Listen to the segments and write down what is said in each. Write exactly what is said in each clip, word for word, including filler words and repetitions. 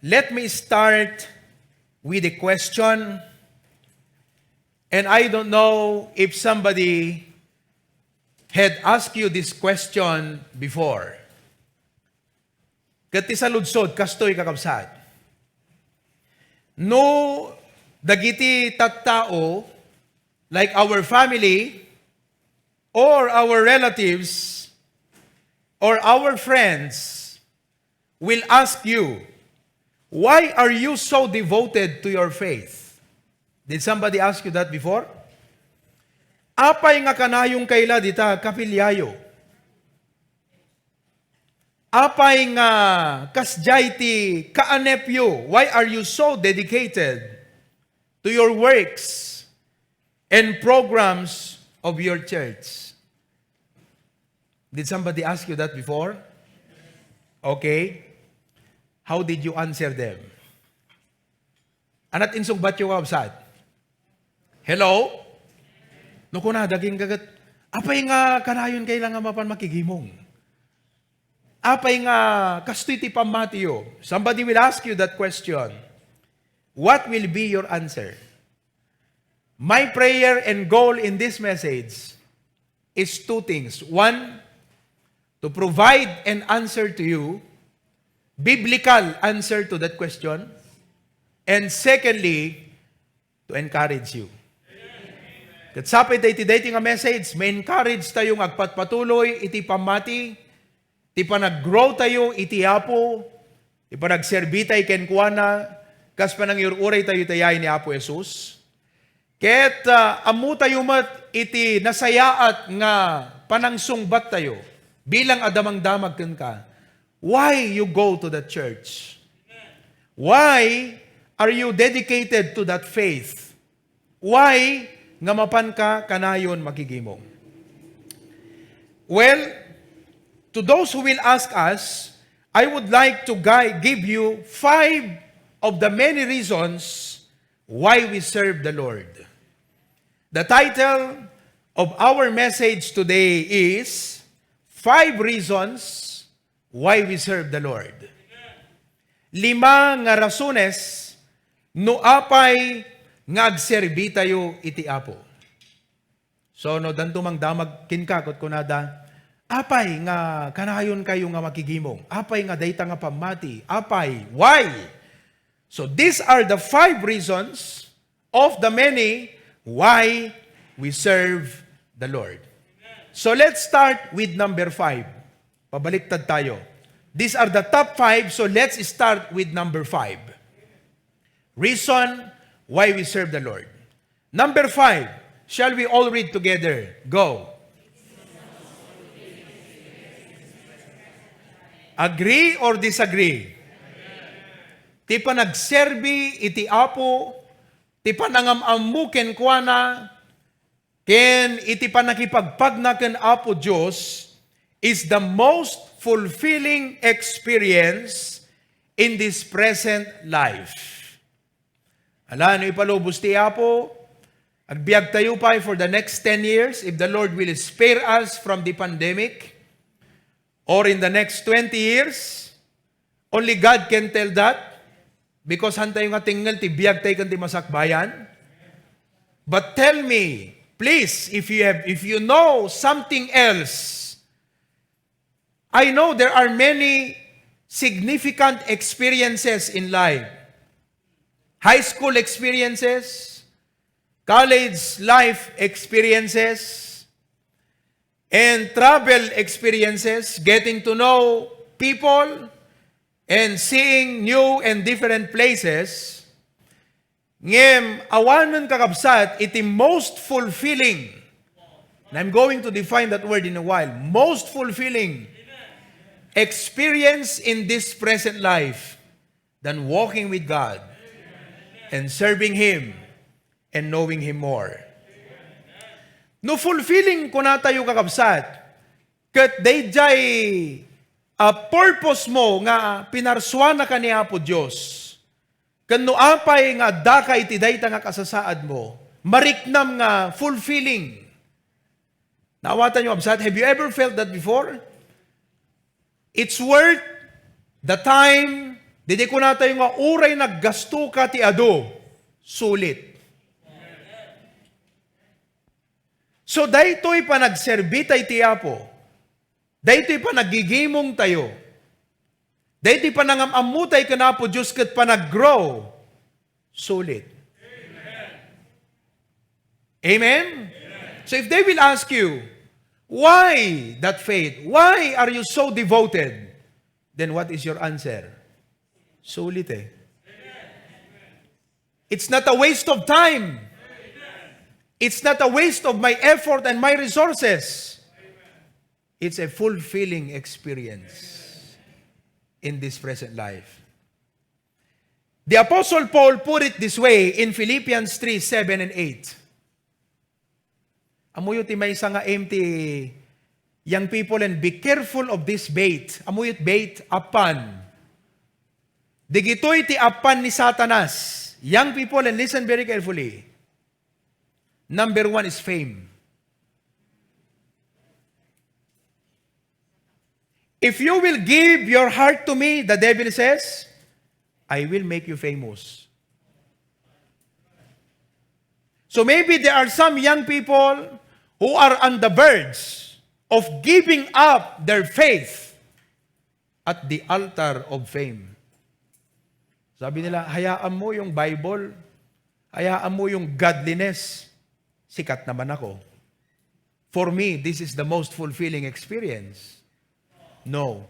Let me start with a question. And I don't know if somebody had asked you this question before. Ket ti saludsod, kastoy, kakabsat. No dagiti tattao, like our family, or our relatives, or our friends, will ask you, "Why are you so devoted to your faith?" Did somebody ask you that before? Apay nga kanayon kayla dita kapiliayo? Apay nga kasdiay ti kaanepyo? Why are you so dedicated to your works and programs of your church? Did somebody ask you that before? Okay. How did you answer them? Ania ti insungbatyo, kakabsat? Hello? No kunada kenka ket, "Apay nga kanayon kayla nga mapan makigimong? Apay nga kastoy ti pammatiyo?" Somebody will ask you that question. What will be your answer? My prayer and goal in this message is two things. One, to provide an answer to you, biblical answer to that question. And secondly, to encourage you. Ket sapay daytoy, daytoy nga message, ma-encourage tayo nga agpatpatuloy iti pammati, ti panag-grow tayo iti Apo, ti panagserbi tayo kenkuana, kas panangiur-uray tayo iti ayat ni Apo Jesus. Ket, ah, ammo tayo met iti nasayaat nga panangsungbat tayo bilang adamagdamag kenka. Why you go to the church? Why are you dedicated to that faith? Why nga mapanka kanayon makigimong? Well, to those who will ask us, I would like to gi-, give you five of the many reasons why we serve the Lord. The title of our message today is Five Reasons Why We Serve the Lord. Lima nga rasones no apay nga agserbi tayo iti Apo. So, no, danto mangdamag kenka ket kunada, "Apay nga kanayon kayo nga makigimong? Apay nga dayta nga pammati? Apay? Why?" So, these are the five reasons of the many why we serve the Lord. So, let's start with number five. Pabaliktad tayo. These are the top five, so let's start with number five. Reason why we serve the Lord. Number five, shall we all read together? Go. Agree or disagree? Ti panagserbi iti Apo, ti panangam-ammo kenkuana, ken iti pannakipagpagna ken Apo Dios is the most fulfilling experience in this present life. Ala, no ipalubos ti Apo, agbiag tayo pay for the next ten years, if the Lord will spare us from the pandemic, or in the next twenty years, only God can tell that, because han tayo nga tengngel ti biag tayo ken ti masakbayan. But tell me, please, if you have, if you know something else, I know there are many significant experiences in life. High school experiences, college life experiences, and travel experiences, getting to know people, and seeing new and different places. Ngem awanen, kakabsat, iti most fulfilling, and I'm going to define that word in a while, most fulfilling experience in this present life than walking with God and serving Him and knowing Him more. No fulfilling kunatayo, kakabsat, ket daydiay a purpose mo nga pinarsuanaka ni Apo Dios, ken no apay nga addaka iti dayta nga kasasaadmo, mariknam nga fulfilling. Naawatanyo, kabsat? Have you ever felt that before? It's worth the time, Didi kunatayo nga uray naggastoka ti adu, sulit. So, daytoy panagserbita iti Apo, daytoy panaggigimongtayo, daytoy panangam-ammotay ken Apo Dios ket panaggrow, sulit. Amen? So if they will ask you, "Why that faith? Why are you so devoted?" Then what is your answer? Sulit eh. It's not a waste of time. It's not a waste of my effort and my resources. It's a fulfilling experience in this present life. The Apostle Paul put it this way in Philippians three seven and eight. Ammoyo ti maysa nga aim ti young people, and be careful of this bait. Ammoyo ti bait, appan. Digitoy ti appan ni Satanas. Young people, and listen very carefully. Number one is fame. "If you will give your heart to me," the devil says, "I will make you famous." So maybe there are some young people who are on the verge of giving up their faith at the altar of fame. Sabi nila, "Hayaan mo yung Bible, hayaan mo yung godliness, sikat naman ako. For me, this is the most fulfilling experience." No.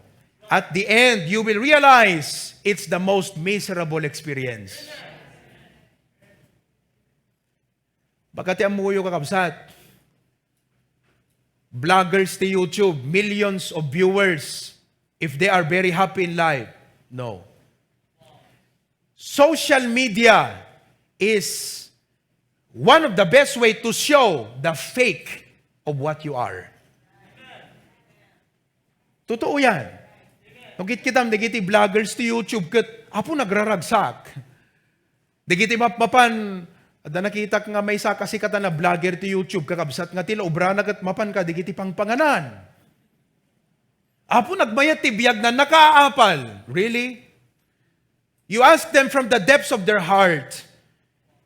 At the end, you will realize it's the most miserable experience. Baka ti ammoyo, kakabsat. Vloggers ti YouTube, millions of viewers, if they are very happy in life. No. Social media is one of the best way to show the fake of what you are. Totoo yan. No, kitkitam, dagiti vloggers ti YouTube, ket, apo, nagraragsak. Dagiti mapmapan, adda nakitak nga maysa a kasikatan a vlogger ti YouTube, kakabsat, nga ti la obrana ket mapan kadagiti pangpanganan. Apo, nagmayat ti biagna, nakaapal. Really? You ask them from the depths of their heart,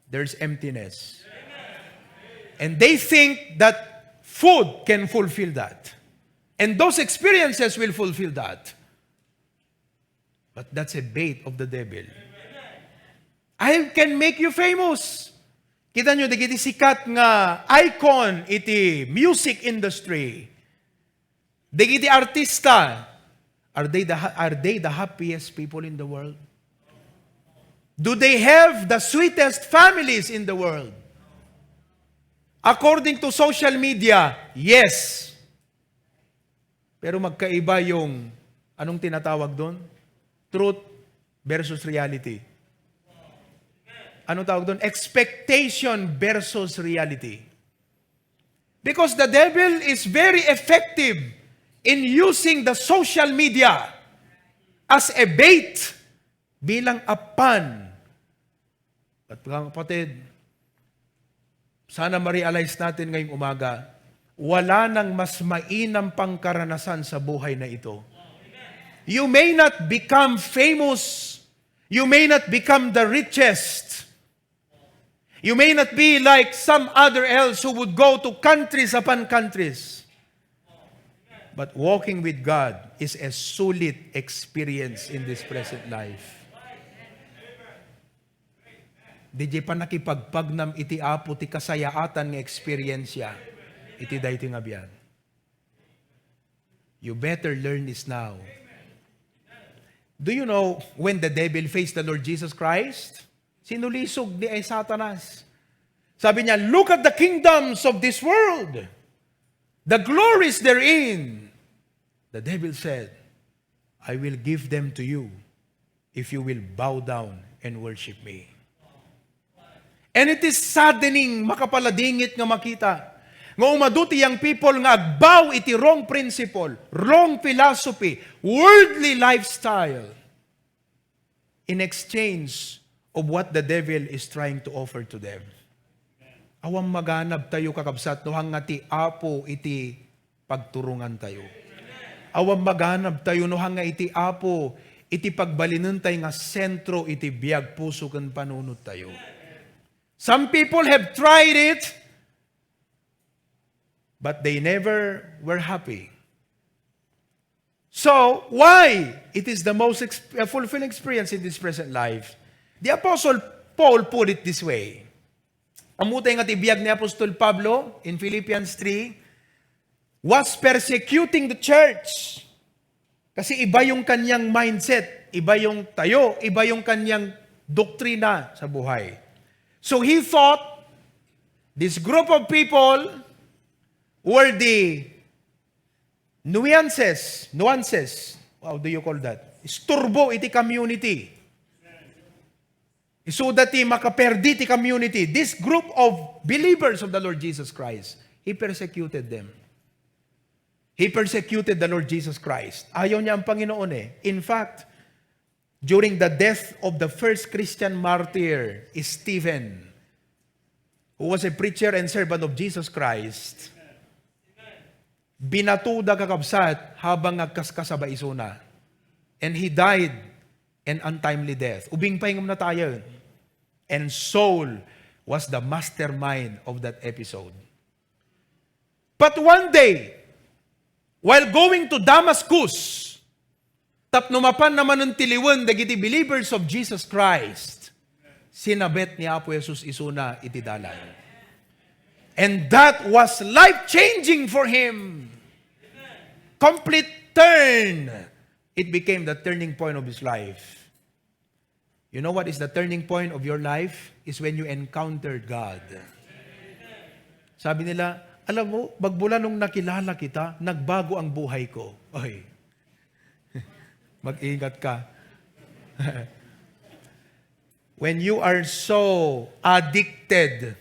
there's emptiness. And they think that food can fulfill that. And those experiences will fulfill that. But that's a bait of the devil. "I can make you famous." Kita nyo, dagiti sikat nga icon iti music industry. Dagiti artista, are they the ha-, are they the happiest people in the world? Do they have the sweetest families in the world? According to social media, yes. Pero magkaiba yung, anong tinatawag doon? Truth versus reality. Anong tawag doon? Expectation versus reality. Because the devil is very effective in using the social media as a bait, bilang a pan. At mga kapatid, sana ma-realize natin ngayong umaga, wala nang mas mainam pang karanasan sa buhay na ito. You may not become famous. You may not become the richest. You may not be like some other else who would go to countries upon countries. But walking with God is a solid experience in this present life. Didiay pannakipagpagnam iti Apo ti kasayaatan nga eksperyensya iti daytoy nga biag. You better learn this now. Do you know when the devil faced the Lord Jesus Christ? Sinulisog ni ay Satanas. Sabi niya, "Look at the kingdoms of this world, the glories therein." The devil said, "I will give them to you if you will bow down and worship me." And it is saddening, makapaladingit nga makita nga umadu ti young people nga agbaw iti wrong principle, wrong philosophy, worldly lifestyle in exchange of what the devil is trying to offer to them. Awan maganabtayo, kakabsat, no hanga ti Apo iti pagturongantayo. Awan maganabtayo no hanga iti Apo iti pagbalinentay nga sentro iti biag, puso, ken panunottayo. Some people have tried it, but they never were happy. So, why it is the most ex-, uh, fulfilling experience in this present life? The Apostle Paul put it this way. Ammotay nga ti biag ni Apostol Pablo in Philippians three was persecuting the church. Kasi iba yung kanyang mindset, iba yung tayo, iba yung kanyang doktrina sa buhay. So he thought this group of people were the nuances, nuances, how do you call that? Isturbo iti community. Isuda ti makaperdi ti community. This group of believers of the Lord Jesus Christ, he persecuted them. He persecuted the Lord Jesus Christ. Ayaw niya ang Panginoon eh. In fact, during the death of the first Christian martyr, Stephen, who was a preacher and servant of Jesus Christ, binatuda, kakabsat, habang nagkaskasaba isuna. And he died an untimely death. Ubing pay ngem natayen. And Saul was the mastermind of that episode. But one day, while going to Damascus, tapno mapan naman ti liwen dagiti believers of Jesus Christ, sinabet ni Apo Jesus isuna iti dalan. And that was life-changing for him. Complete turn. It became the turning point of his life. You know what is the turning point of your life? Is when you encountered God. Sabi nila, "Alam mo, magmula nung nakilala kita, nagbago ang buhay ko." Oy, mag-ingat ka. When you are so addicted,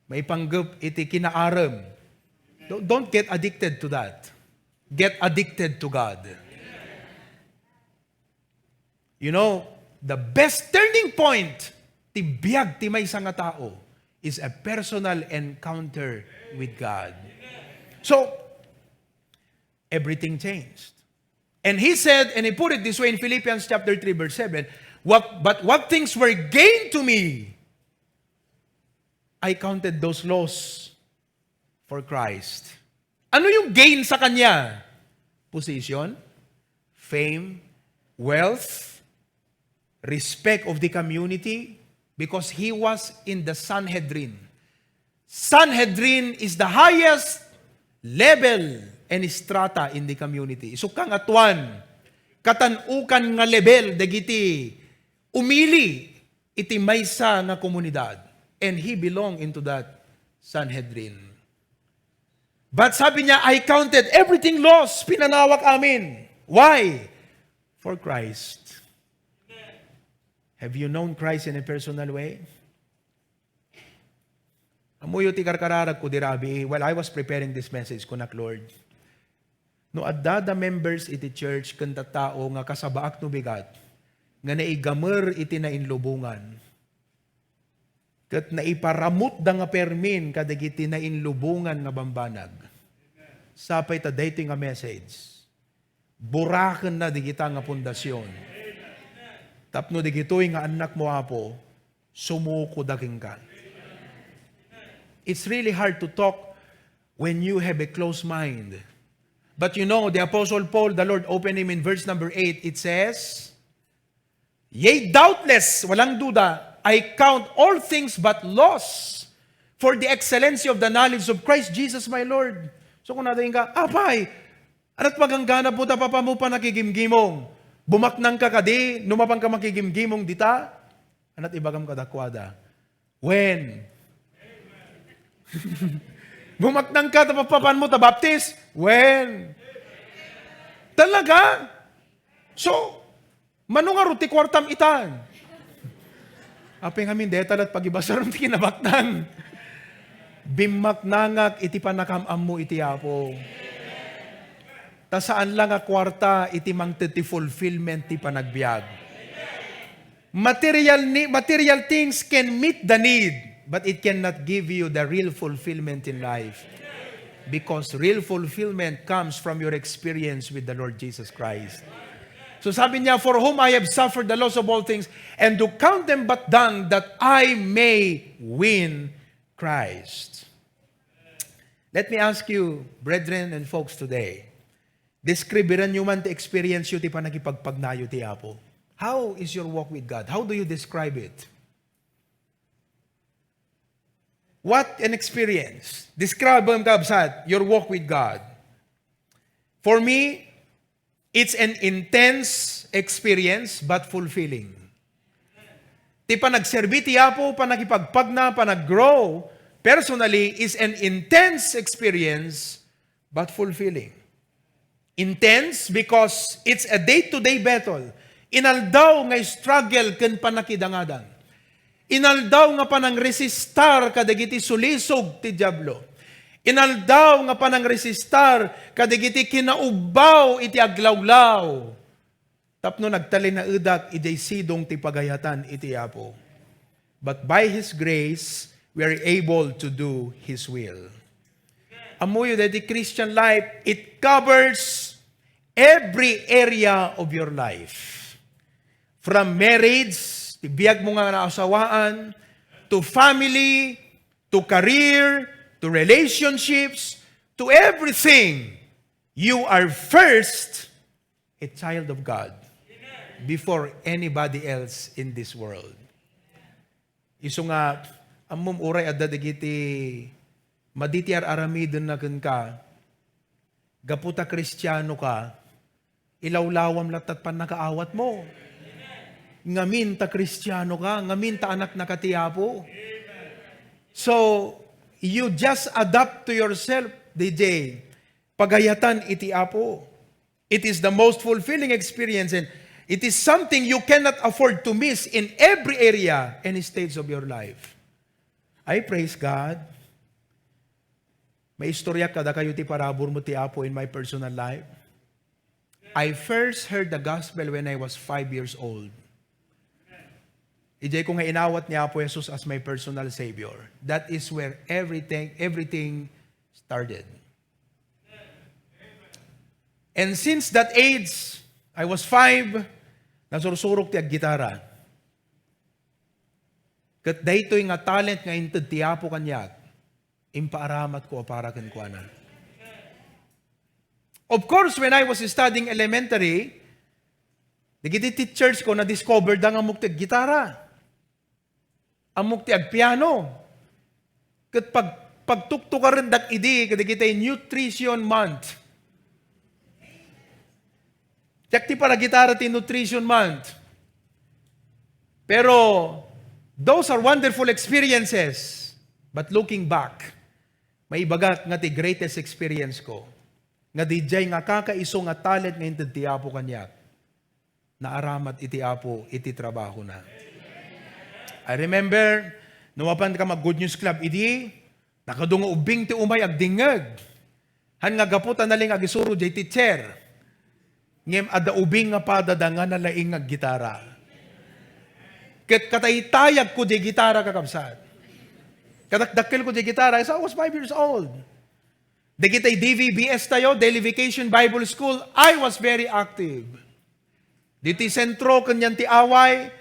maipanggep iti kinaarem, don't, don't get addicted to that. Get addicted to God. You know, the best turning point ti biag ti maysa nga tao is a personal encounter with God. So, everything changed. And he said, and he put it this way in Philippians chapter three, verse seven, "What, but what things were gained to me, I counted those loss for Christ." Ano yung gain sa kanya? Position, fame, wealth, respect of the community, because he was in the Sanhedrin. Sanhedrin is the highest level and strata in the community. Isu kangatoan, katan-ukan nga level dagiti umili iti maysa nga komunidad. And he belonged into that Sanhedrin. But sabi niya, "I counted everything lost, pinanawak amin." Why? For Christ. Have you known Christ in a personal way? Ammoyo ti karkararagko dita rabii, while I was preparing this message, kunak, "Lord, no adda da members iti church ken tattao nga kasabaak no bigat, nga naigamer iti nainlubongan, ket naiparamutda nga permin kadagiti nainlubongan nga bambanag, sapay ta daytoy nga message, burakenna dagita nga pundasyon. Tapno dagitoy nga annakmo, Apo, sumukoda kenka." It's really hard to talk when you have a closed mind. But you know, the Apostle Paul, the Lord opened him in verse number eight, it says, "Yea, doubtless, walang duda, I count all things but loss for the excellency of the knowledge of Christ Jesus my Lord." So, kunada kenka, "Apay, anat maganggana po ta papa mo pa nakigimgimong? Bumaknang ka kadi, no mapan ka makigimgimong dita?" Anat ibagam kadakuada, "Wen." "Bumaknang ka ta papapan mo ta baptis?" "Wen." Talaga? So, mano ngarud ti kuartam itan? Apay ngamin, deta lat pagibasaram ti kinabaknang. Bimmaknangak iti pannakaam-ammo iti Apo. Ta saan la nga kuarta iti mangted ti fulfillment ti panagbiag. Material ni-, material things can meet the need, but it cannot give you the real fulfillment in life. Because real fulfillment comes from your experience with the Lord Jesus Christ. So sabi niya, "For whom I have suffered the loss of all things, and do count them but dung, that I may win Christ." Let me ask you, brethren and folks, today, deskribiran nyo man ti experience yu ti panakipagpagnayo ti Apo. How is your walk with God? How do you describe it? What an experience. Describe, kabsat, your walk with God. For me, it's an intense experience but fulfilling. Ti panagserbi ti Apo, panakipagpagna, panaggrow personally is an intense experience but fulfilling. Intense because it's a day-to-day battle. Inaldaw nga struggle ken panakidangadan. Inaldaw nga panangresistar kadagiti sulisog ti Diablo. Inaldaw nga panangresistar kadagiti kinaubbaw iti aglawlaw. Tapno nagtalinaedak idiay sidong ti pagayatan iti Apo. But by His grace, we are able to do His will. Ammoyo daytoy, Christian life, it covers every area of your life. From marriage, ti biag mo nga naasawaan, to family, to career, to relationships, to everything. You are first a child of God before anybody else in this world. Isu nga, ammom, uray adda dagiti madi ti ar-aramidenna kenka, gapu ta Kristiano ka, ilawlawam latta ti pannakaawatmo. Ngamin ta Kristiano ka, ngamin ta anakna ka ti Apo. So, you just adapt to yourself, D J. Pagayatan iti Apo. It is the most fulfilling experience, and it is something you cannot afford to miss in every area and stage of your life. I praise God. Maistorya kadakayo ti parabur met ti Apo in my personal life. I first heard the gospel when I was five years old. Idiay ko nga inawat ni Apo Jesus as my personal Savior. That is where everything, everything started. And since that age, I was five, nasursurok ti aggitara. Ket daytoy nga talent nga inted ti Apo kaniak, impaaramatko a para kenkuana. Of course, when I was studying elementary, dagiti teachers ko, na-discover da nga ammok ti aggitara. Ammok ti agpiano. Ket pag-, pagtuktukarendak idi kadagiti Nutrition Month. Diak ti paragitara ti Nutrition Month. Pero, those are wonderful experiences. But looking back, maibagak nga ti greatest experience ko, nga didiay nga kakaiso nga talent nga inted ti Apo kaniak, naaramat iti Apo iti trabahona. I remember, no mapan ka mag-Good News Club idi, nakadu nga ubing ti umay agdingngeg. Han nga gapu ta nalingag isuro jay teacher. Ngem adda ubing nga padada nga nalaing nga gitara. Ket kataytayagko jay gitara, kakabsat. Kadakdakkelko jay gitara. So I was five years old. Dagiti D V B S tayo, Daily Vacation Bible School, I was very active. Diti sentro ken yan ti away,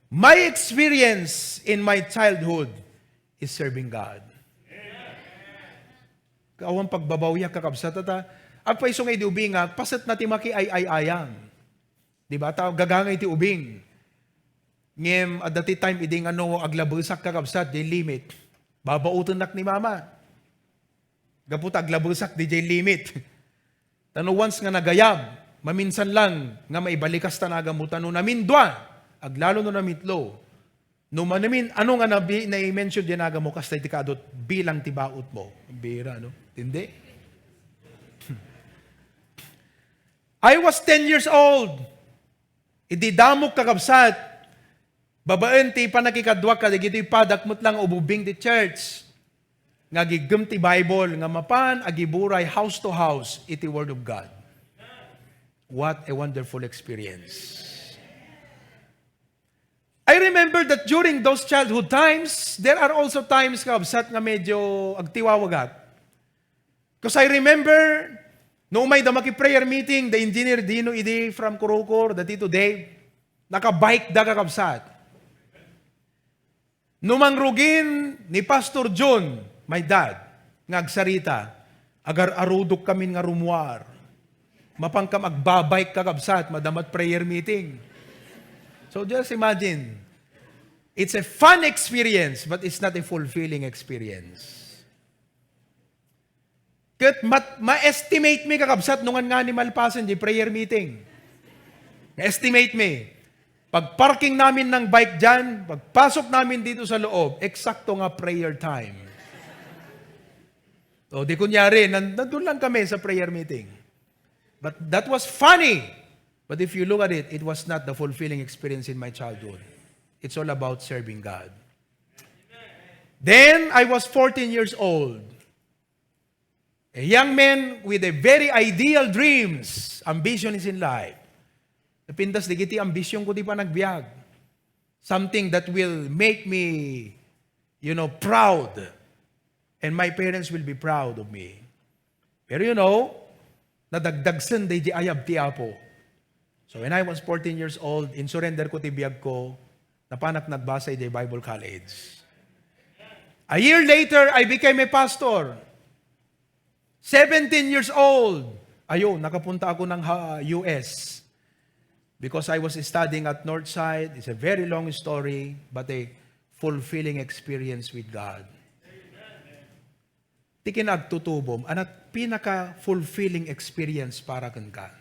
my experience in my childhood is serving God. Awan pagbabawiak, kakabsat, ta agpayso nga idi ubingak, paset na ti makiay-ay-ayam. Di ba? Ta gagangay ti ubing. Ngem adda ti time idi nga no aglabesak, kakabsat, di limit. Babaotennak ni mama. Gapu ta aglabesak, didiay limit. Ta no once nga nagayab, maminsan lang nga maibalikas ta nagamu, ta no namindua, aglalo no namitlo. No manamin, ano nga nabi-, nai-mention di nagamu, kasta iti kadot bilang ti baot mo. Bira, no? Tindi? I was ten years old. Idi damok, kakabsat, babaen ti panakikaduak kadagiti padak met lang ububing ti church, nga agiggem ti Bible, nga mapan agiburay house to house iti Word of God. What a wonderful experience. I remember that during those childhood times, there are also times, kabsat, nga medyo agtiwawagak. 'Cause I remember No umay da maki-prayer meeting, the engineer Dino idi from Kurukor, the Tito Dave, nakabike da, kakabsat. No mangrugin ni Pastor John, my dad, nga agsarita, agar-arudok kamin nga rummuar. Mapan kam agbabike, kakabsat, madama ti prayer meeting. So just imagine, it's a fun experience, but it's not a fulfilling experience. Ket mat-, ma-estimate mi, kakabsat, no ngan nga ni malpasen di prayer meeting. Ma-estimate mi. Pag-parking namin ng bike dyan, pagpasok namin dito sa loob, eksakto nga prayer time. O, di kunyari, nan-, nandun lang kami sa prayer meeting. But that was funny. But if you look at it, it was not the fulfilling experience in my childhood. It's all about serving God. Then, I was fourteen years old. A young man with a very ideal dreams, ambitions in life. Napintas dagiti ambition ko ti panagbiag. Something that will make me, you know, proud. And my parents will be proud of me. Pero you know, nadagdagsen daydi ayab ti Apo. So when I was fourteen years old, insurrender ko ti biag ko, napanak nagbasa idiay Bible College. A year later, I became a pastor. Seventeen years old. Ayo, nakapunta ako ng ha-, U S. Because I was studying at Northside. It's a very long story, but a fulfilling experience with God. Ti kinaagtutubom, anat pinaka-fulfilling experience para kenka?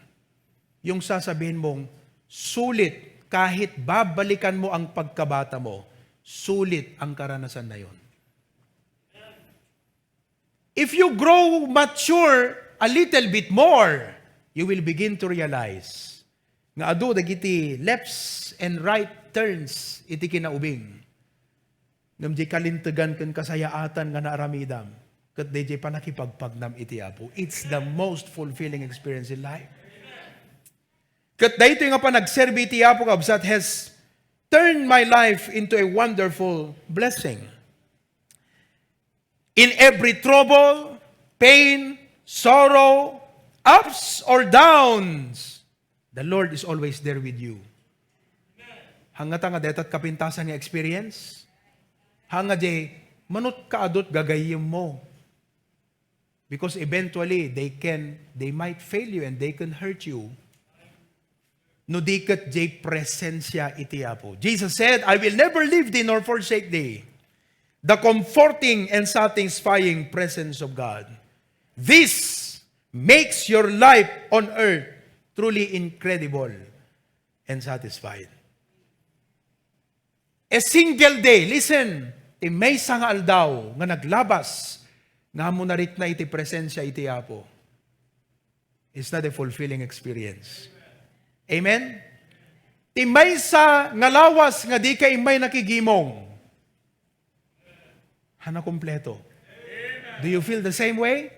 Yung sasabihin mong, sulit, kahit babalikan mo ang pagkabata mo, sulit ang karanasan na yon. If you grow mature a little bit more, you will begin to realize nga adu dagiti lefts and right turns iti kinaubing. Ngem di kalintegan ken kasayaatan nga naaramidam, ket daydiay panakipagpagnam iti Apo. It's the most fulfilling experience in life. Ket daytoy nga panagserbi iti Apo, kabsat, has turned my life into a wonderful blessing. In every trouble, pain, sorrow, ups or downs, the Lord is always there with you. Hangata nga dayta ti kapintasan nga experience? Hanga di, manut ka adut gagayyem mo. Because eventually, they can, they might fail you and they can hurt you. No di ket diay presensia iti Apo. Jesus said, "I will never leave thee nor forsake thee." The comforting and satisfying presence of God. This makes your life on earth truly incredible and satisfied. A single day, listen, ti maysa nga aldaw nga naglabas nga ammo narikna iti presensia iti Apo. It's not a fulfilling experience. Amen? Ti maysa nga lawas nga dika immay nakigimong. Hana kompleto. Do you feel the same way?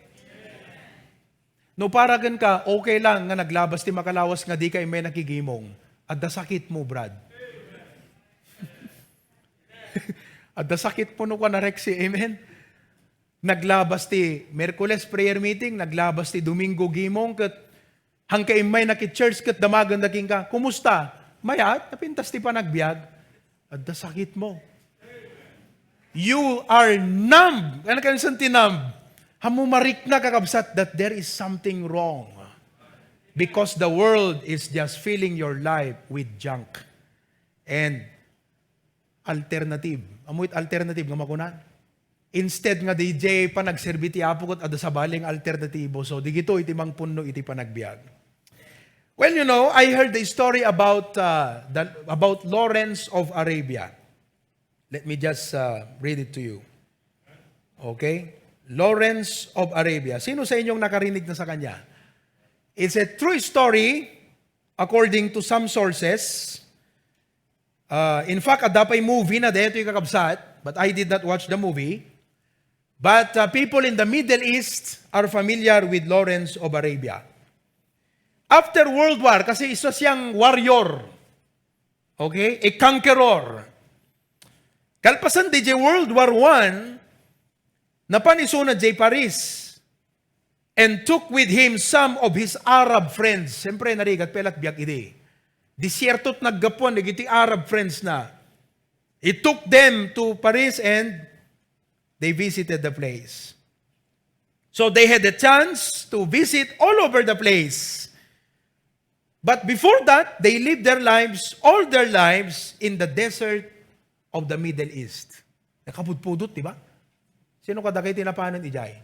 No para kenka, okay lang nga naglabas ti makalawas nga dika immay nakigimong. Adda sakit mo, Brad. Adda sakit mo no kuan a Rexy, amen? Naglabas ti Miyerkules prayer meeting, naglabas ti Domingo gimong, ket hangka immay naki-church ket damagenda kenka, "Kumusta?" "Mayat, napintas ti panagbiag." Adda sakit mo. You are numb. Ano kayo sa tinumb? Ammo marikna, kakabsat, that there is something wrong. Because the world is just filling your life with junk. And alternative. Ammo it alternative nga makuna? Instead nga diay panagserbi ti Apo ket adda sabali nga alternatibo. So, digito iti mangpunno iti panagbiag. Well, you know, I heard the story about, uh, the, about Lawrence of Arabia. Let me just, uh, read it to you. Okay? Lawrence of Arabia. Sino sa inyong nakarinig na sa kanya? It's a true story according to some sources. Uh, in fact, adda pay movie na daytoy, kakabsat, but I did not watch the movie. But, uh, people in the Middle East are familiar with Lawrence of Arabia. After World War, kasi isa siyang warrior. Okay? A conqueror. Kalpasan diay World War One, napan isuna diay Paris. and took with him some of his Arab friends. Siyempre, narigat pay la't biag idi. Desierto't naggapuan dagiti Arab friends na. He took them to Paris and they visited the place. So they had the chance to visit all over the place. But before that, they lived their lives, all their lives, in the desert of the Middle East. Nakapudpudot, di ba? Sino kadagiti napanen idiay?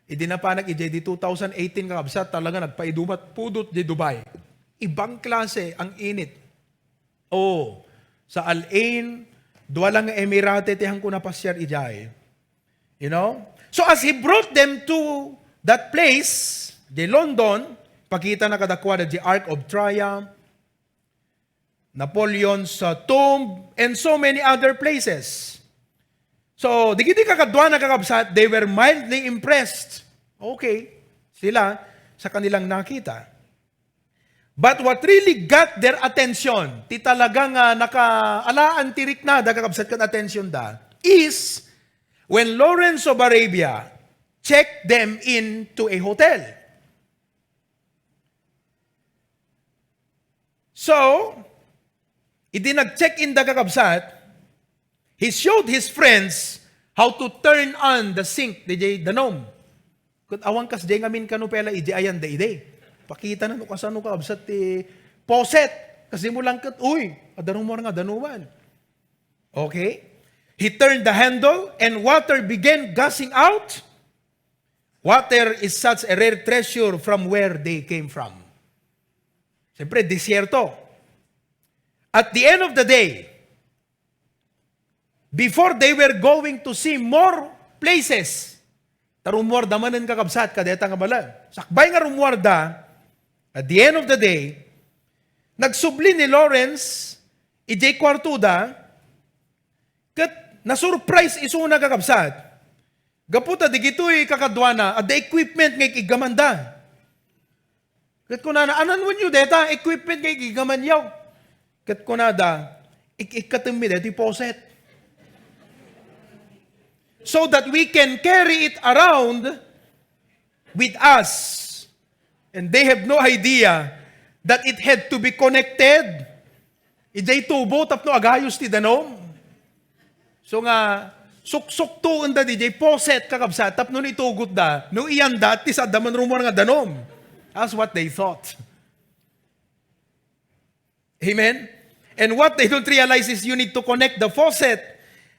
Idi napanak idiay di two thousand eighteen, kakabsat, talaga nagpaidumat pudot di Dubai. Ibang klase ang init. Oh, sa Al Ain, dua lang nga Emirate ti hanko napasiar idiay. You know? So as he brought them to that place, di London, pakitana kadakuada di Arch of Triumph, Napoleon's uh, tomb, and so many other places. So, digiti kakaduana, kakabsat, they were mildly impressed. Okay, sila sa kanilang nakita. But what really got their attention, ti talaga nga nakaalaan ti riknada, kakabsat, ken attention da, is when Lawrence of Arabia checked them into a hotel. So, idi nag-check-in da, kakabsat, he showed his friends how to turn on the sink, didiay danum. Ket awan kasdiay ngamin kano pay la idi ayan da idi. Pakitana no kasano, kakabsat, ti faucet. Kasdi mo lang ket, uy, adda rummuar nga danuman. Okay? He turned the handle and water began gushing out. Water is such a rare treasure from where they came from. Siyempre, disyerto. At the end of the day, before they were going to see more places, ta rummuarda manen, kakabsat, kadeta nga balang. Sakbay nga rummuarda, at the end of the day, nagsubli ni Lawrence, idiay kuartoda, ket nasurprise isuna, kakabsat. Gapu ta digitoy kakaduana, adda equipment nga ikiggamanda. Ket kunana, "Ananwenyo deta equipment nga ikiggamanyo?" Ket kunada, "Ik-ikkatemmi deti faucet. So that we can carry it around with us." And they have no idea that it had to be connected. Idiay tubo tapno agayos ti danum. So nga, suksuktoen da didiay faucet, kakabsat, tapno no itugotda, no iyanda, at least adda man rummuar nga danum. That's what they thought. Amen? And what they don't realize is you need to connect the faucet,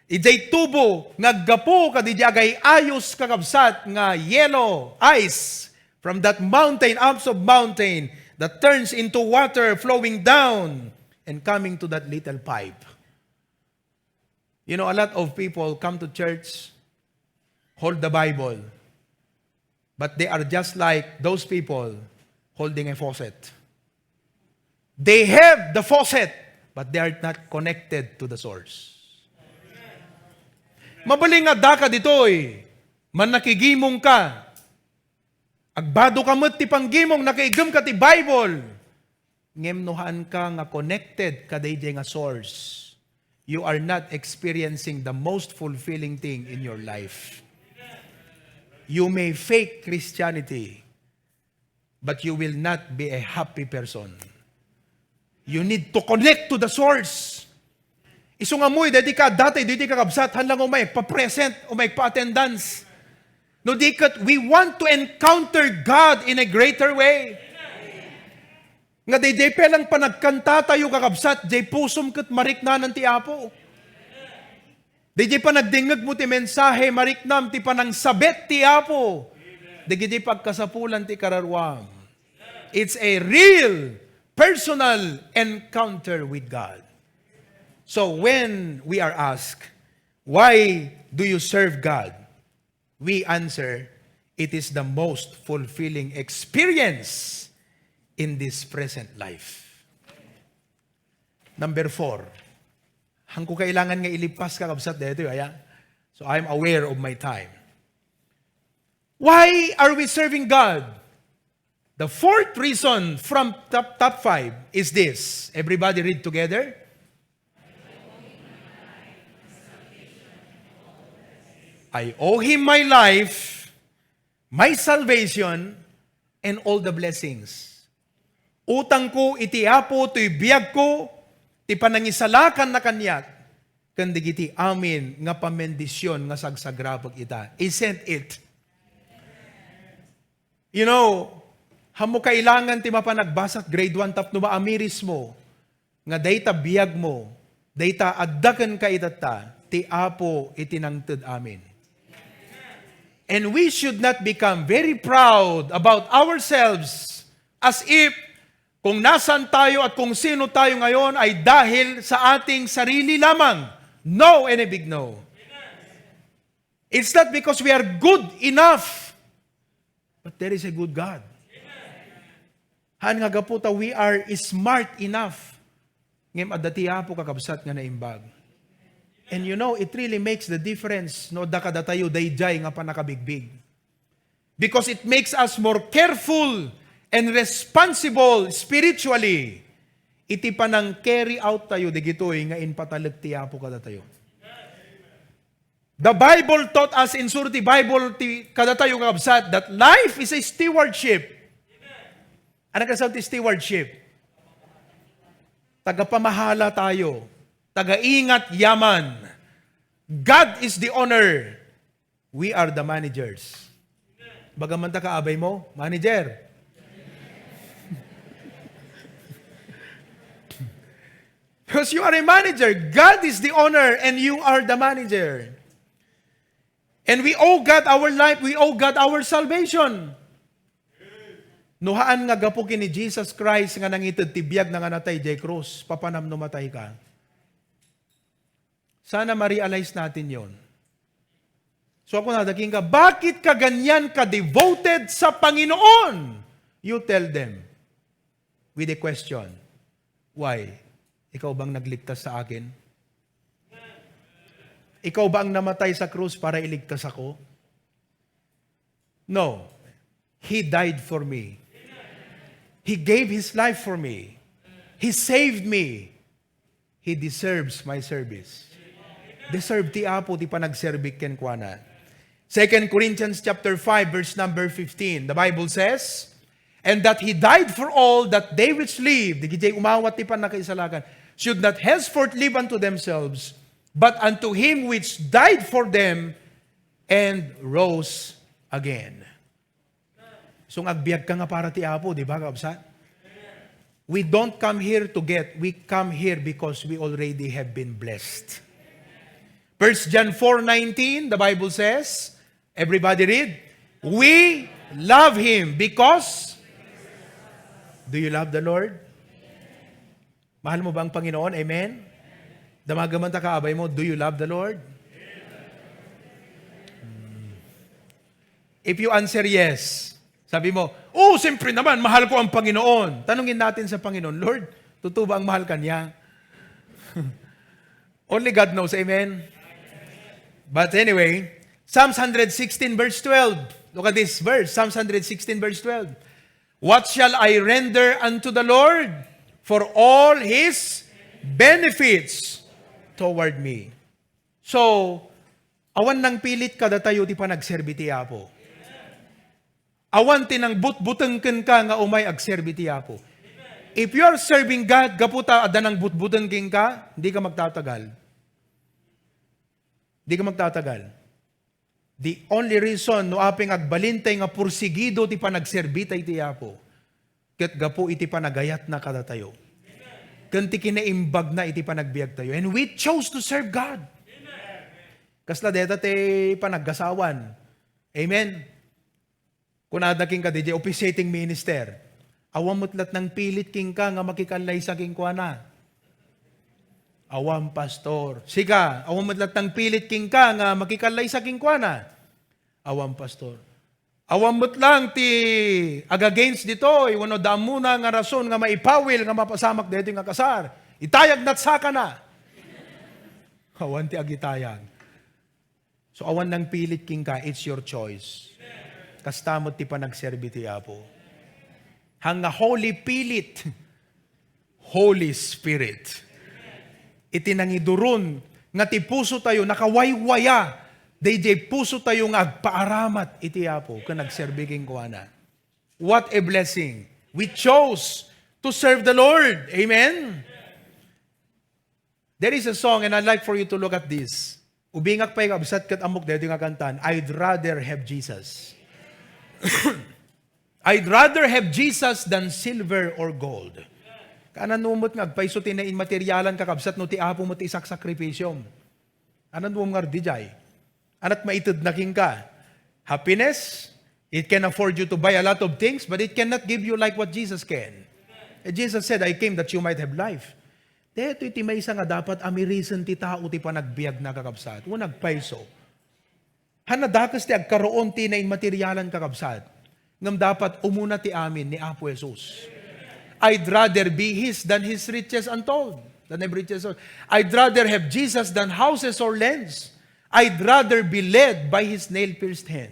idiay tubo nga aggapu kadidiay agay-ayos, kakabsat, nga yellow, ice, from that mountain, ups of mountain, that turns into water flowing down and coming to that little pipe. You know, a lot of people come to church, hold the Bible, but they are just like those people holding a faucet. They have the faucet, but they are not connected to the source. Mabalin nga adda ka ditoy, mannakigimong ka, agbado ka met ti panggimong, nakaiggem ka ti Bible, ngem no haan ka nga connected kadaydiay nga source, you are not experiencing the most fulfilling thing in your life. You may fake Christianity, but you will not be a happy person. You need to connect to the source. Isu nga ammoy, daydi ka, daydi, daydi ka, kabsat, haan lang umay, pa-present, umay, pa-attendance. No di ket, we want to encounter God in a greater way. Nga daydiay pay lang panagkantatayo, kakabsat, diay pusom ket mariknanan ti Apo. Daydiay panagdingngegmo ti mensahe, mariknam ti panangsabet ti Apo. Dagiti pagkasapulan ti kararuam. It's a real, personal encounter with God. So when we are asked, "Why do you serve God?" We answer, "It is the most fulfilling experience in this present life." Number four, hangko kailangan nga ilipas, kakabsat, daytoy, aya? So I'm aware of my time. Why are we serving God? The fourth reason from top, top five is this. Everybody read together. "I owe him my life My salvation and all the blessings. Utangko iti Apo toy biagko, ti panangisalakanna kaniak, ken dagiti amin nga pamendisyon nga sagsagrapek ita. Isn't it? You know, ammo kailangan ti mapan agbasat grade one tapno maamirismo nga dayta biagmo, dayta adda kenka itatta, ti Apo iti nangted amin. And we should not become very proud about ourselves as if kung nasan tayo at kung sino tayo ngayon ay dahil sa ating sarili lamang. No and a big no. It's not because we are good enough, but there is a good God. Haan nga gapu ta we are smart enough. Ngem adda ti Apo, kakabsat, nga naimbag. And you know, it really makes the difference no adda kadatayo daydiay nga pannakabigbig. Because it makes us more careful and responsible spiritually iti panang-carry out tayo digitoy nga impatalek ti Apo kadatayo. The Bible taught us, insuro ti Bible ti kadatayo, kakabsat, that life is a stewardship. Ano kasano ti stewardship? Tagapamahala tayo. Tagaingat yaman. God is the owner. We are the managers. Baga man ta kaabay mo, manager. Because you are a manager. God is the owner and you are the manager. And we owe God our life. We owe God our salvation. No haan nga gapu ken ni Jesus Christ nga nangited ti biagna nga natay diay krus, papanam no matay ka. Sana ma-realize natin yon. So ako na, daging ka, bakit ka ganyan ka-devoted sa Panginoon? You tell them with a question. Why? Ikaw bang nagligtas sa akin? Ikaw ba ang namatay sa krus para iligtas ako? No. He died for me. He gave His life for me. He saved me. He deserves my service. Deserve ti Apo ti panagserbi kenkuana. Second Corinthians chapter five, verse number fifteen, the Bible says, "And that He died for all, that they which live," dagiti umawat ti pannakaisalakan, "should not henceforth live unto themselves, but unto Him which died for them and rose again." So, nga agbiag ka nga para ti Apo, di ba, kabsat? We don't come here to get, we come here because we already have been blessed. First John four nineteen, the Bible says, everybody read, "We love Him because," do you love the Lord? Mahal mo ba ang Panginoon? Amen? Damagan man ta kaabay mo, "Do you love the Lord?" Hmm. If you answer yes, sabi mo, "Oh, siyempre naman, mahal ko ang Panginoon." Tanungin natin sa Panginoon, "Lord, totoo ba ang mahal ka niya?" Only God knows, amen? But anyway, Psalms hundred sixteen verse twelve. Look at this verse, Psalms hundred sixteen verse twelve. "What shall I render unto the Lord for all His benefits toward me?" So, awan nangpilit kadatayo ti panagserbi ti Apo. Awan ti nangbutbuteng kenka nga umay agserbi ti Apo. If you are serving God, gapu ta adda nangbutbuteng kenka, di ka magtatagal. Di ka magtatagal. The only reason no apay nga agbalintay nga pursigido ti panagserbita iti Apo, ket gapu iti panagayatna kadatayo, ken ti kinaimbagna iti panagbiagtayo. And we chose to serve God. Kasla deta ti panaggasawan. Amen. Kunada kenka, diay officiating minister, "Awan met lat nangpilit kenka nga makikallaysa kenkuana." "Awan, pastor." "Sika, awan met lat nangpilit kenka nga makikallaysa kenkuana?" "Awan, pastor." "Awan met lang ti agagainst ditoy, wenno daammona nga rason nga maipawil nga mapasamak daytoy nga kasar. Itayag nat sakana." Awan ti agitayag. So, awan nangpilit kenka, it's your choice. Kasta met ti panagserbi ti Apo. Haan nga Holy Spirit, Holy Spirit. Iti nangiduron nga ti puso tayo nakawaywaya. Daydiay pusotayo nga agpaaramat iti Apo ken agserbi kenkuana. What a blessing. We chose to serve the Lord. Amen? There is a song, and I'd like for you to look at this. Ubingak pay, kabsat, ket ammok daytoy nga kantan, "I'd rather have Jesus." "I'd rather have Jesus than silver or gold." Kanan mo met nga agpayso ti nainmaterialan, kakabsat, no ti Apo met ti isaksakripisyom. Anan mo ngarud idiay? Anat maitedna kenka? Happiness, it can afford you to buy a lot of things, but it cannot give you like what Jesus can. Eh, Jesus said, "I came that you might have life." Daytoy ti maysa nga dapat amirisen ti tao ti panagbiagna, kakabsat. Wen agpayso. Haan a dakes ti agkaroon ti nainmaterialan, kakabsat. Ngem dapat umuna ti amin ni Apo Jesus. "I'd rather be his than his riches untold." Than have riches untold. "I'd rather have Jesus than houses or lands. I'd rather be led by his nail-pierced hand."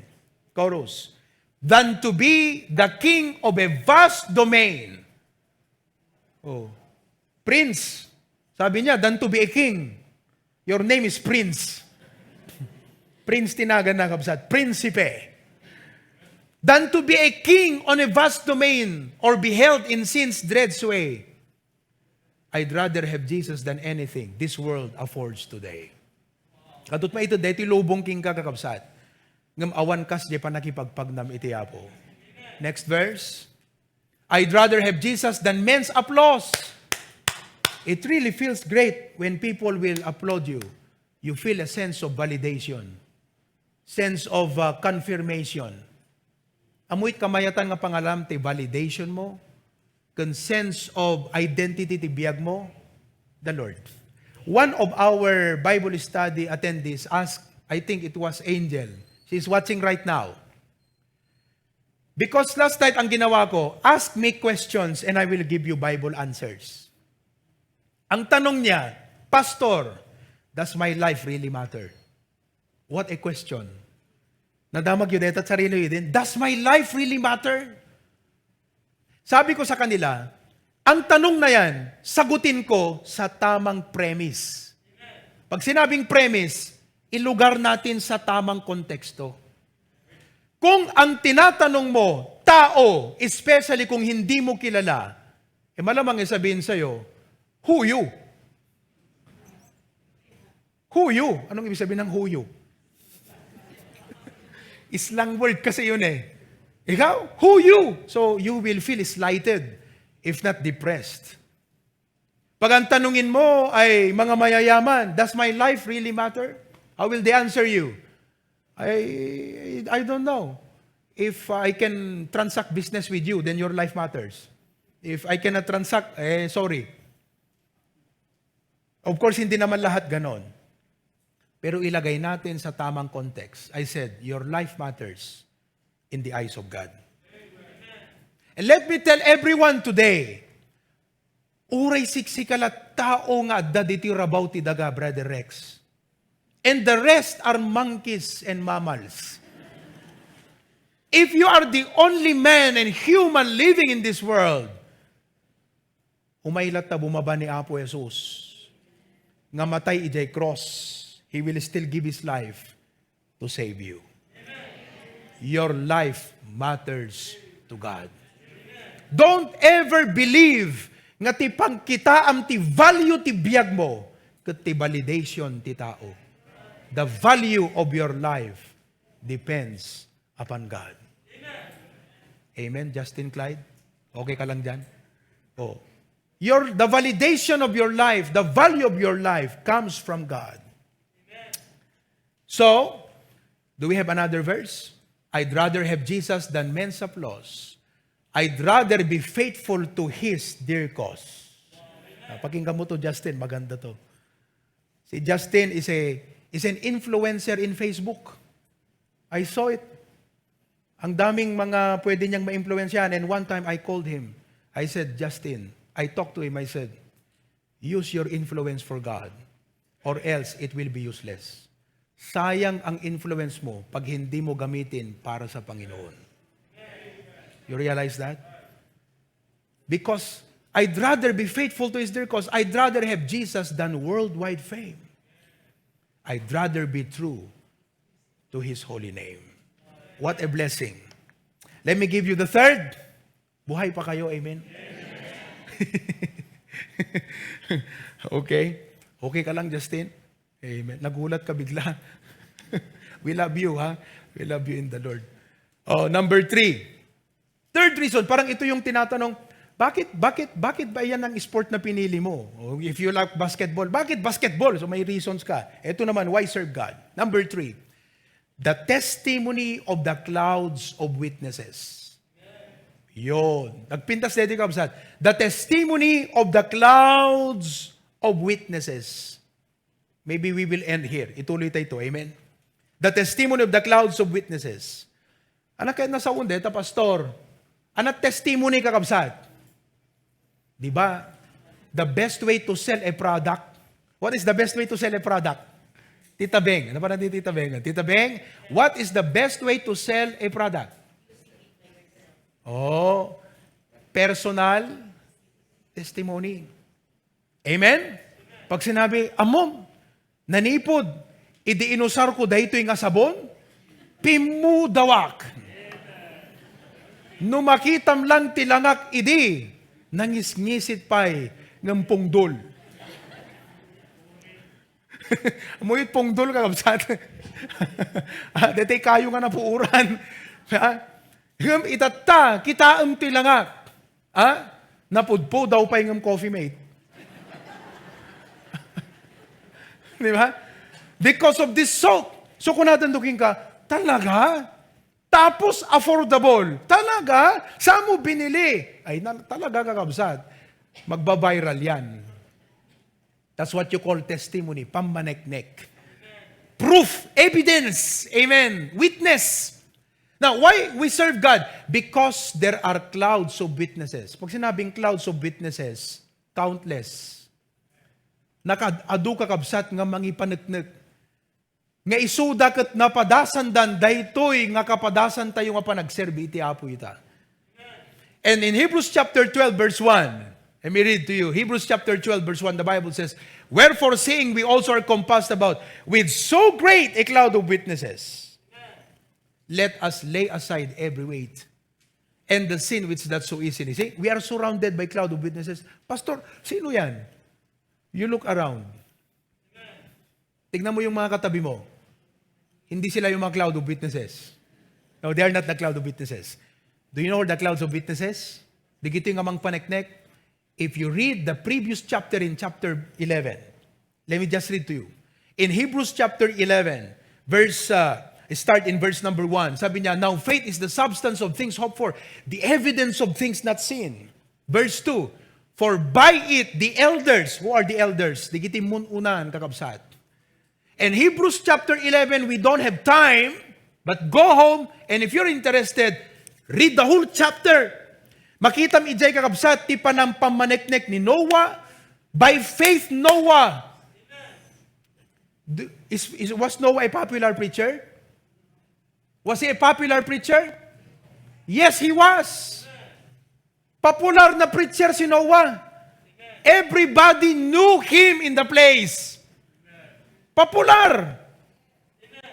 Chorus. "Than to be the king of a vast domain." Oh. Prince. Sabi niya, "Than to be a king." Your name is Prince. Prince ti naganna, kabsat. Prinsipe. "Than to be a king on a vast domain or be held in sin's dread sway. I'd rather have Jesus than anything this world affords today." Kadu't maited, daytoy lubong kenka, kakabsat. Ngem awan kas diay pannakipagpagnam iti Apo. Next verse. "I'd rather have Jesus than men's applause." It really feels great when people will applaud you. You feel a sense of validation, sense of, uh, confirmation. Ammoy kamayatan nga pangalam ti validation mo, ken sense of identity ti biag mo, the Lord. One of our Bible study attendees asked, I think it was Angel. She's watching right now. Because last night ang ginawa ko, ask me questions and I will give you Bible answers. Ang tanong niya, "Pastor, does my life really matter?" What a question. Nadamag yu deta, sarili yu din, "Does my life really matter?" Sabi ko sa kanila, "Ang tanong na yan, sagutin ko sa tamang premise." Pag sinabing premise, ilugar natin sa tamang konteksto. Kung ang tinatanong mo, tao, especially kung hindi mo kilala, eh, malamang isabihin sa'yo, "Who you?" Who you? Anong ibig sabihin ng who you? Slang word kasi yun eh. Ikaw? Who you? So, you will feel slighted, if not depressed. Pag ang tanungin mo ay mga mayayaman, "Does my life really matter?" How will they answer you? "I, I don't know. If I can transact business with you, then your life matters. If I cannot transact, eh, sorry." Of course, hindi naman lahat ganon. Pero ilagay natin sa tamang context. I said, your life matters in the eyes of God. And let me tell everyone today, uray siksika la tao nga adda ditoy rabaw ti daga, Brother Rex. And the rest are monkeys and mammals. If you are the only man and human living in this world, umay latta bumaba ni Apo Jesus nga matay idiay cross, He will still give His life to save you. Your life matters to God. Don't ever believe nga ti pagkitaam ti value ti biag mo ket ti validation ti tao. The value of your life depends upon God. Amen, Justin Clyde? Okay ka lang dyan? Oh. Your, the validation of your life, the value of your life comes from God. So, do we have another verse? "I'd rather have Jesus than men's applause. I'd rather be faithful to his dear cause." Ah, pakinggan mo to, Justin. Maganda to. Si Justin is a, is an influencer in Facebook. I saw it. Ang daming mga pwede niyang maimpluwensyahan. And one time, I called him. I said, "Justin," I talked to him, I said, "Use your influence for God, or else it will be useless." Sayang ang influence mo pag hindi mo gamitin para sa Panginoon. You realize that? Because I'd rather be faithful to His dear cause. I'd rather have Jesus than worldwide fame. I'd rather be true to His holy name. What a blessing. Let me give you the third. Buhay pa kayo, amen? Okay? Okay ka lang, Justin? Amen. Nagulat ka bigla. We love you, ha? We love you in the Lord. Oh, number three. Third reason, parang ito yung tinatanong, bakit, bakit, bakit ba yan ang sport na pinili mo? O, if you like basketball, bakit basketball? So may reasons ka. Ito naman, why serve God? Number three, the testimony of the clouds of witnesses. Yun. Nagpintas dito, kabsat. The testimony of the clouds of witnesses. Maybe we will end here. Ituloy tayo ito. Amen? The testimony of the clouds of witnesses. Anak, kaya nasaon deta, pastor? Anak, testimony, kakabsat. Di ba? The best way to sell a product. What is the best way to sell a product? Tita Beng. Ano pa natin, Tita Beng? Tita Beng, what is the best way to sell a product? Oh, personal testimony. Amen? Pag sinabi, "Ammom, nanipod, idi inusarko daytoy nga sabon, pimmudawak. No makitam lang ti langak idi, nangisngisit pay ngem pungdol." Ammom ti pungdol, kakabsat. Ah, daytoy kayo nga napuoran. Ha? Ngem itatta, kitaem ti langak. Ha? Napudpudaw pay ngem Coffee Mate. Di ba? Because of this soap. So, kunadan do kenka, "Talaga? Tapos affordable? Talaga? Saan mo binili?" Ay, na, talaga, kakabsat. Magba-viral yan. That's what you call testimony, pammaneknek. Proof, evidence, amen, witness. Now, why we serve God? Because there are clouds of witnesses. Pag sinabing clouds of witnesses, countless. Nakaad-adu, kakabsat, nga mangipaneknek. Nga isuda ket napadasandan daytoy nga kapadasantayo nga panagserbi iti Apo ita. And in Hebrews chapter twelve, verse one, let me read to you. Hebrews chapter twelve, verse one, the Bible says, "Wherefore, seeing we also are compassed about with so great a cloud of witnesses, let us lay aside every weight and the sin which doth so easily." See, we are surrounded by cloud of witnesses. "Pastor, sino yan?" You look around. Tignan mo yung mga katabi mo. Hindi sila yung mga cloud of witnesses. No, they are not the cloud of witnesses. Do you know the clouds of witnesses? Dagitoy nga mangpaneknek. If you read the previous chapter in chapter eleven, let me just read to you. In Hebrews chapter eleven, verse, uh, start in verse number one. Sabi niya, "Now faith is the substance of things hoped for, the evidence of things not seen." Verse two, "For by it the elders," who are the elders? Dagiti mun-unan, kakabsat. And Hebrews chapter eleven, we don't have time, but go home, and if you're interested, read the whole chapter. Makitam idiay, kakabsat, ti panampammaneknek ni Noah. By faith, Noah. Do, is, is, was Noah a popular preacher? Was he a popular preacher? Yes, he was. Popular na preacher si Noah. Everybody knew him in the place. Popular.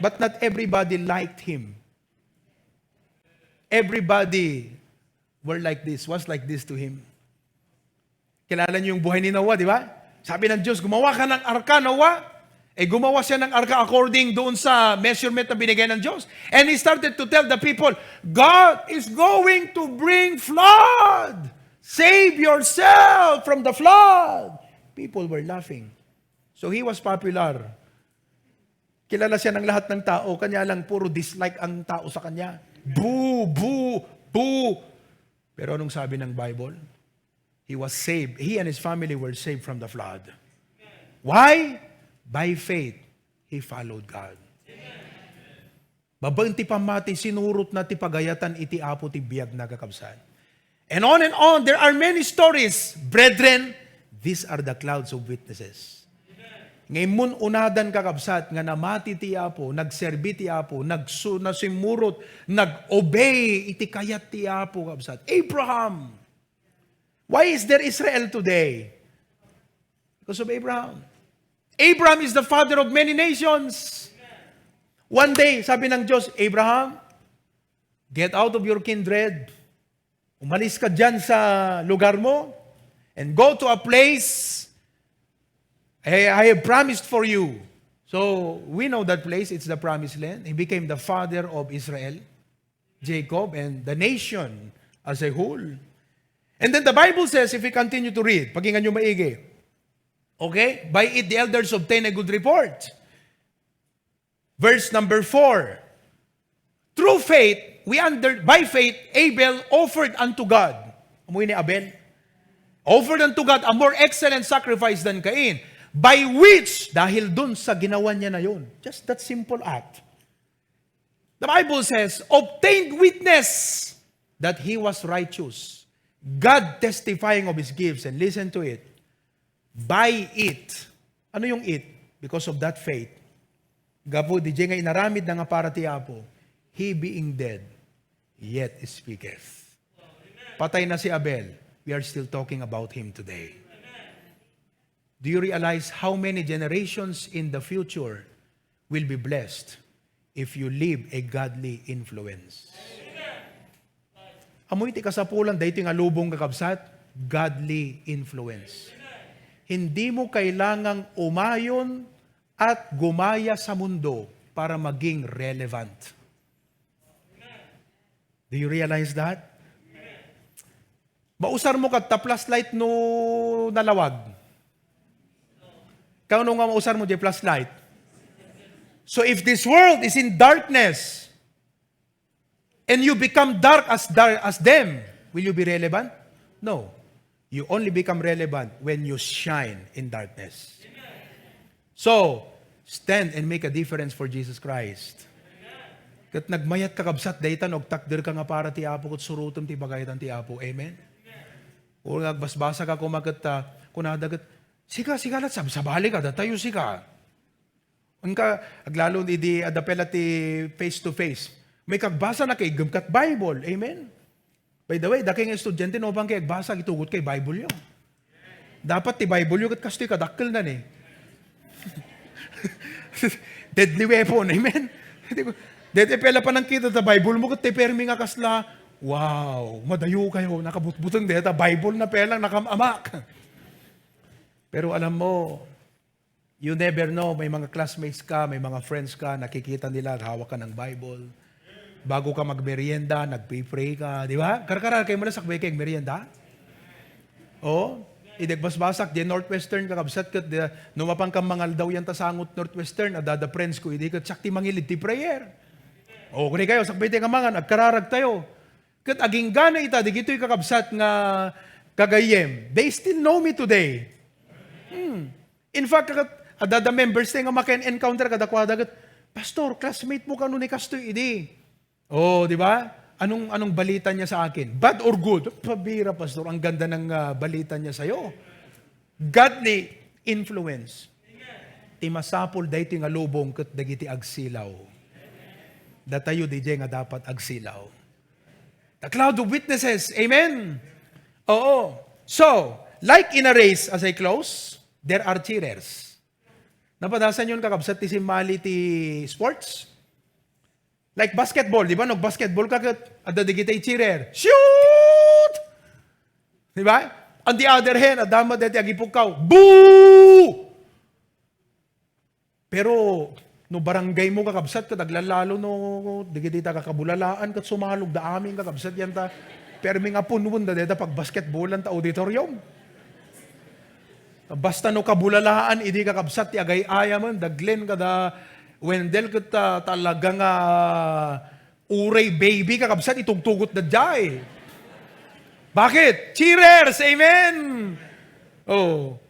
But not everybody liked him. Everybody were like this, was like this to him. Kilala niyo yung buhay ni Noah, di ba? Sabi ng Diyos, "Gumawa ka ng arka, Noah." Eh, gumawa siya ng arka according doon sa measurement na binigay ng Diyos. And he started to tell the people, "God is going to bring flood. Save yourself from the flood." People were laughing. So he was popular. Kilala siya ng lahat ng tao, kanya lang puro dislike ang tao sa kanya. Boo, boo, boo. Pero anong sabi ng Bible? He was saved. He and his family were saved from the flood. Why? By faith, he followed God. Babaen ti pammati, sinurot na ti pagayatan iti Apo ti biag na, kakabsat. And on and on, there are many stories. Brethren, these are the clouds of witnesses. Nga immun unadan, kakabsat, nga namati ti Apo, nagserbi ti Apo, nagsu-, nasimmurot, nag-obey iti kayat ti Apo, kabsat. Abraham. Why is there Israel today? Because of Abraham. Abraham is the father of many nations. One day, sabi ng Diyos, "Abraham, get out of your kindred. Umalis ka dyan sa lugar mo and go to a place I, I have promised for you." So, we know that place, it's the promised land. He became the father of Israel, Jacob, and the nation as a whole. And then the Bible says, if we continue to read, pakinggan nyo maigi. Okay? "By it, the elders obtain a good report." Verse number four. "Through faith, we under, by faith, Abel offered unto God." Amoy ni Abel. "Offered unto God a more excellent sacrifice than Cain, by which," dahil dun sa ginawa niya na yun. Just that simple act. The Bible says, "obtained witness that he was righteous, God testifying of his gifts." And listen to it. "By it." Ano yung it? Because of that faith. Gapu di nga inaramid na nga para ti Apo, he being dead, yet speaketh. Patay na si Abel, we are still talking about him today. Do you realize how many generations in the future will be blessed if you live a godly influence? Amoy ti kasapulan daytoy nga lubong, kakabsat, godly influence. Hindi mo kailangang umayon at gumaya sa mundo para maging relevant. Do you realize that? Mausar mo kadta flashlight no nalawag? Kano nga mausar mo di flashlight? So if this world is in darkness, and you become dark as dar-, as them, will you be relevant? No. You only become relevant when you shine in darkness. So, stand and make a difference for Jesus Christ. Ket nagmayat, kakabsat, dayta no agtakder ka nga para ti Apo ket surotem ti bagaytan ti Apo. Amen? O nga agbasbasa ka koma ket, ah, kunada ket, "Sika, sika lat, sabsabali ka, datayo sika." Inka, aglalo idi adda pay la ti face to face. May kagbasa na kay igem kat Bible. Amen? By the way, daki nga estudiante, no, bang kay agbasa, itugot kay Bible yo. Dapat ti Bible yo ket kastoy kadakkel na ni. Deadly weapon. Amen? Dede pela panangkita ta Bible mo, ket ti permi nga kasla, wow, madayo kayo, nakabutbuteng deta Bible na pelang nakamamak. Pero alam mo, you never know, may mga classmates ka, may mga friends ka, nakikita nila, hawak ka ng Bible. Bago ka magmerienda, nagpipray ka, di ba? Karkarar kayo mo na sakbay kayo merienda? Oh, idi agbasbasak, di Northwestern, kakabsat, ket di, no mapan ka mangaldaw yan ta sangot Northwestern, adada friends ko, idi ket siak ti mangilid ti prayer. Oh, kuni kayo, sakbay tayo kamangan, agkararag tayo. Ket aginggana ita, digitoy kakabsat nga kagayyem, they still know me today. Hmm. In fact, ket adada members tayo nga maken-encounter kadakuada ket, "Pastor, classmate mo kano ni kastoy idi?" Oh, di ba? Anong, anong balita niya sa akin? Bad or good? Pabira, Pastor, ang ganda ng, ah, balita niya sa'yo. Godly influence. Ti masapul daytoy nga lubong ket dagiti agsilaw. Datayo didiay nga dapat agsilaw. The cloud of witnesses. Amen? Oo. So, like in a race, as I close, there are cheerers. Napadasan yon, kakabsat, ti simmali ti sports? Like basketball, di ba? Nag-basketball ka, ket adda digitay cheerer. Shoot! Di ba? On the other hand, adda met daytoy agipukkaw. Boo! Pero no barangay mo, kakabsat, ket aglalalo no digiti ta kakabulalaan, ket sumalog da amin, kakabsat, yan ta. Permi nga punwen da deta pagbasketballan ta auditorium. Basta no kabulalaan, idi, kakabsat, ti agay-ayamen, da Glenn kada Wendell, ket, ah, talaga nga uray baby, kakabsat, itugtugot da jay. Bakit? Cheerers! Amen! Oh.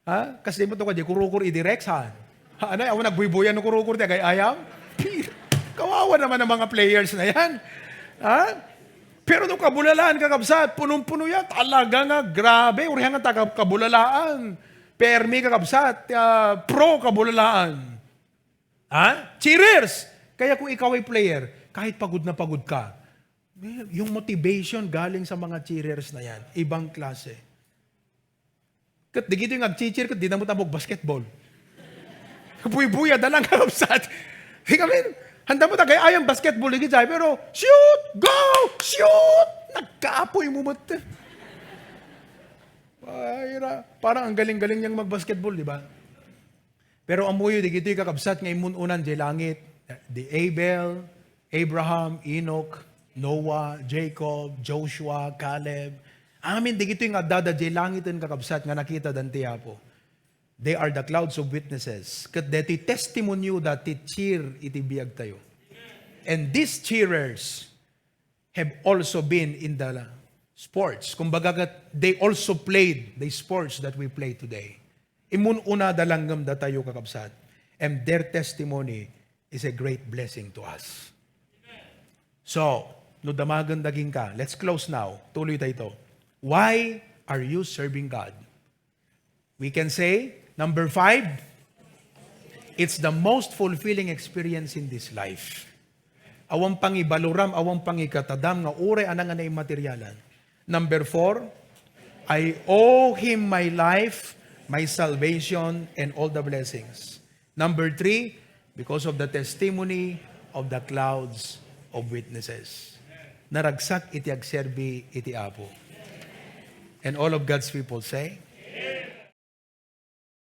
Ha? Kas di mo to kadi kurukor idi Rex, ha? Ha, anay, awan nagbuybuyan no kurukor ti agay-ayam? Pir-, kawawa naman ang mga players na yan. Ha? Pero no kabulalaan, kakabsat, punong-puno yan. Talaga nga, grabe. Urihan nga taga kabulalaan. Permi, kakabsat, ah, pro kabulalaan. Ha? Cheerers! Kaya kung ikaw ay player, kahit pagod na pagod ka, yung motivation galing sa mga cheerers na yan, ibang klase. Ket digito yung agchichir, ket di na mo tabog basketball. Buybuya, dalang kakabsat. Di kami, Handa mo ta kay ayam basketball, igijay, pero shoot! Go! Shoot! Nagkaapoy mo met. Ay, ra, parang ang galing-galing niyang magbasketball, di ba? Pero ammoyo, dagitoy kakabsat nga immun-unan jay langit, di Abel, Abraham, Enoch, Noah, Jacob, Joshua, Caleb. Amin, dagitoy nga addada jay langiten kakabsat nga nakita dan ti Apo. They are the clouds of witnesses. Ket deti testimonyo da ti cheer iti biag tayo. And these cheerers have also been in the sports. Kumbaga, ket they also played the sports that we play today. Immun-una da langgam datayo, kakabsat. And their testimony is a great blessing to us. So, no damagen dagingka, let's close now. Tuloy tayo ito. Why are you serving God? We can say, number five, it's the most fulfilling experience in this life. Awan pangibaloram, awan pangikatadam nga uray anang nga naimaterialan. Number four, I owe him my life, my salvation, and all the blessings. Number three, because of the testimony of the clouds of witnesses. Naragsak iti agserbi iti Apo. And all of God's people say,